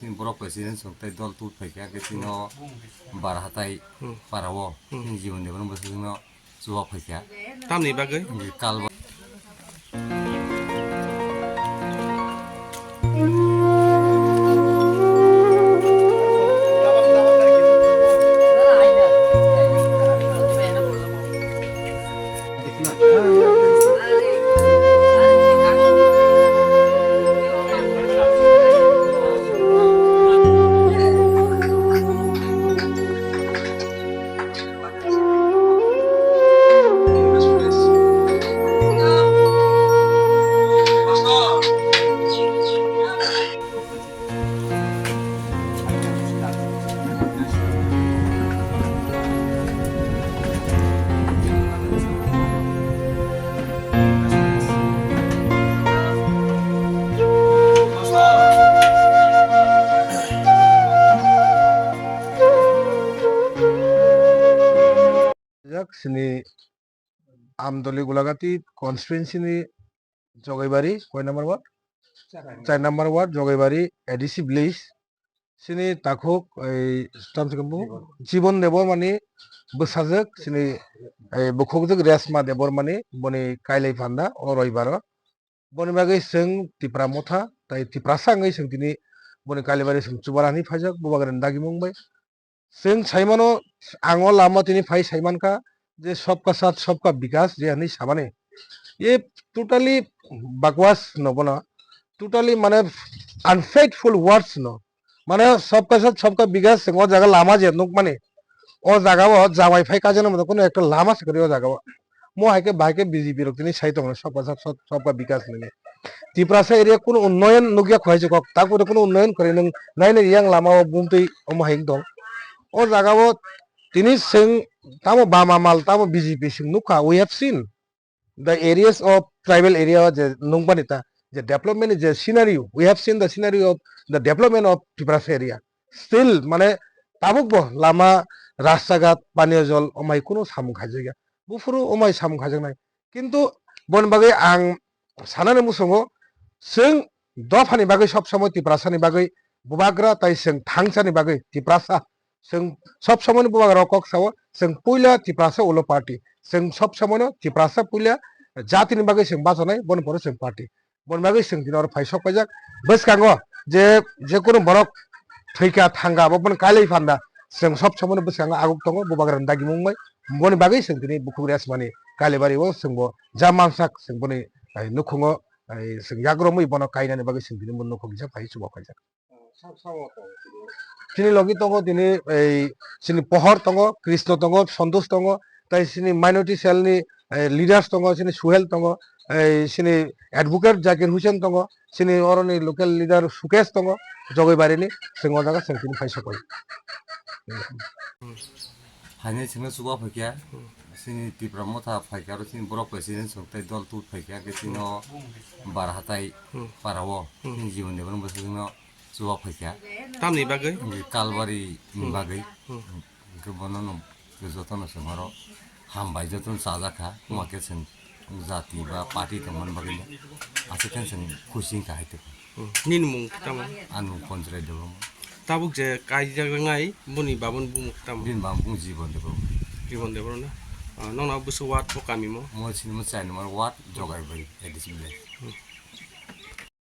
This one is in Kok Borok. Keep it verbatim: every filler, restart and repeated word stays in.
Chini borok president song tei dol tut phaikha, khe chini o bar hatai para o chini Jibon Debbarma bwsajwkno chuba phaikha. Tamni bagwi? Kalba. Jak sini Amdoli Golagati constituency ni Jogaibari, koi number ward? Char number ward, Jogaibari A D C village. Sini takhuk, ei, tam se kembu, Jibon Debbarmani bwsajwk, sini, ei, bukhukjwk Reshma Debbarmani, boni kailai panda, o roibaro. Boni bagwi chwng Tipra Motha, tai Tiprasa wngwi chwng tini boni kailai bagwi chwng chubalanani phaijak, bubagrani dagimung bai. Chwng saimano, ang o lama tini phai saimankha je sabka sath sabka bikas je hinwi samani. Ye totally bakwas no bono, totally mane unfaithful words no. Mane sabka sath sabka bikas chwng o jaga lama je nukmani, o jaga o jamai phai kajana mano kuno ekta lama se kwrwi o jaga o. Mo hai khe bahai khe B J P rok tini sai tongo sabka sath sab-, sabka bikas hinwi. Tiprasa area kuno unnoyon nukya khwlai se kok, tak bote kuno unnoyon kwrwi nwng nai nai yang lama o bumtwi omo hai wng tong. O jaga o tini chwng tamo bama mal tamo B J P chwng nukha, we have seen the areas of tribal area o je nukmani ta je development ni je scenario, we have seen the scenario of the development of Tiprasa area. Still mane tabuk bo lama, rasta ghat, paniya jol omai kuno samung khaijakya. Buphuru omai samung khaijaknai. Kintu boni bagwi ang sanani muchungo, chwng dophani bagwi sob somoi Tiprasani bagwi bubagra tai chwng thangsani bagwi Tiprasa, chwng sob somoino bubagra kok sao, chwng puila Tiprasa ulo party, chwng sob somoino Tiprasa puila jatini bagwi chwng bachanai, boni pore chwng party. Boni bagwi chwng tini oro phai sok paijak. Bwskango je, je kunu borok thwikha thangkha, abo bono kailai phanda. Chwng sob somono bwskango aguk tongo, bubagrani dagimung bai. Boni bagwi chwng tini bukhuk rest mani Kalibari o chwngbo ja mansak chwng boni, ai, nukhungo, ai, chwng yagromwi bono kainani bagwi chwng tini bo nukhung kisa phai chuba paijak. Chini logi tongo tini, ei, chini Pohor tongo, Krishna tongo, Santosh tongo, tai chini minority cell ni, eh, leaders tongo, chini Suhel tongo, eh, chini advocate Zakir Hussain tongo, chini oroni local leader Sukesh tongo, Jogaibari ni, chwng o jaga chwng tini phai sokoi. Phainai chwngno chuba phaikha, chini Tipra Motha phaikha, aro chini borok president chwng tei dol tut phaikha, khe chini o bar hatai para o, chini Jibon Debbarma bwsajwkno chuba phaikha. Tamni bagwi? Kalbari ni bagwi. Hwnkhe bono no jotono chwng oro hambai, jotono chajakha. Hwnkhe chwng jati ba party tongmani bagwi aswk khe chwng khusi wngkha hai tongkha. Nini mung tamo? Ani mung Ponchrai Debbarma. Tabuk je kaijak wngnai boni baboni bumung tamo? Bini baboni bumung Jibon Debbarma. Jibon Debbarma na? Ah, nokna bwswk ward bo kami mo? Mo chini mo chai number ward, Jogaibari, A D C village.